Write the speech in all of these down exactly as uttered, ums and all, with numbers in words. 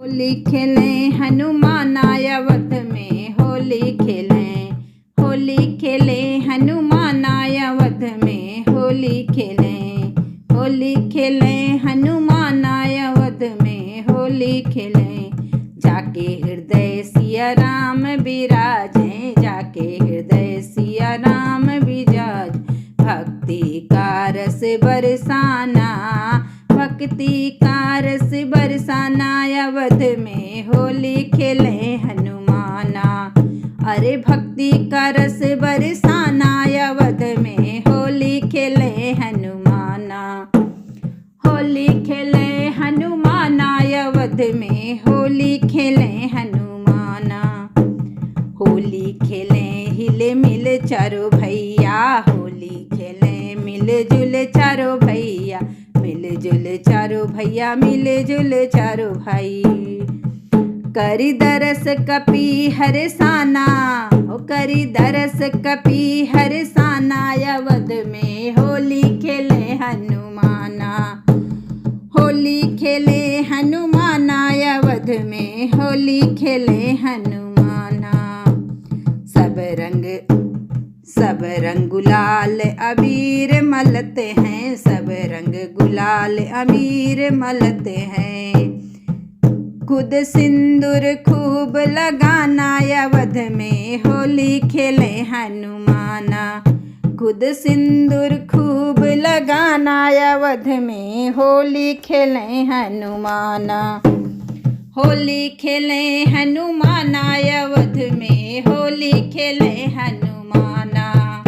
होली खेले हनुमाना अवध में, होली खेले, होली खेले हनुमाना अवध में, होली खेले, होली खेले हनुमाना अवध में, होली खेले। जाके हृदय सिया राम विराजे, जाके हृदय सिया राम विराज। भक्ति का रस बरसाना, भक्ति का रस बरसाना अवध में, होली खेले हनुमाना। अरे भक्ति का रस बरसाना अवध में, होली खेले हनुमाना। होली खेले हनुमाना अवध में, होली खेले हनुमाना। होली खेले हिल मिल चारो भैया, होली खेले मिल जुल चारो भैया, मिल जुल चारो भैया, मिल जुल चारो भाई। करी दरस कपी हरसाना, हो करी दरस कपी हरसाना अवध में, होली खेले हनुमाना। होली खेले हनुमाना अवध में, होली खेले हनुमाना। सब रंग, सब रंग गुलाल अबीर मलते हैं, सब रंग गुलाल अबीर मलते हैं। खुद सिंदूर खूब लगाना अवध में, होली खेले हनुमाना। खुद सिंदूर खूब लगाना अवध में, होली खेले हनुमाना। होली खेले हनुमाना अवध में, होली खेले हनुमाना।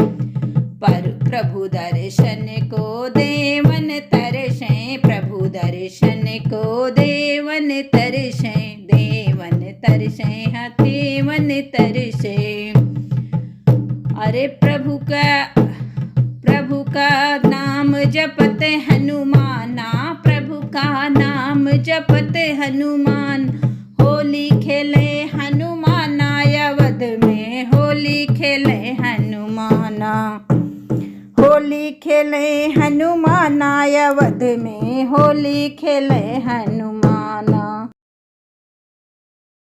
पर प्रभु दर्शन को देवन तरसे, प्रभु दर्शन को देवन तरसे, देवन तरसे, हाँ, देवन तरसे। अरे प्रभु का, प्रभु का नाम जपते हनुमाना, प्रभु का नाम जपते हनुमान। होली खेले हनुमाना अवध में, होली खेले हनुमाना। होली खेले हनुमाना अवध में, होली खेले हनुमान।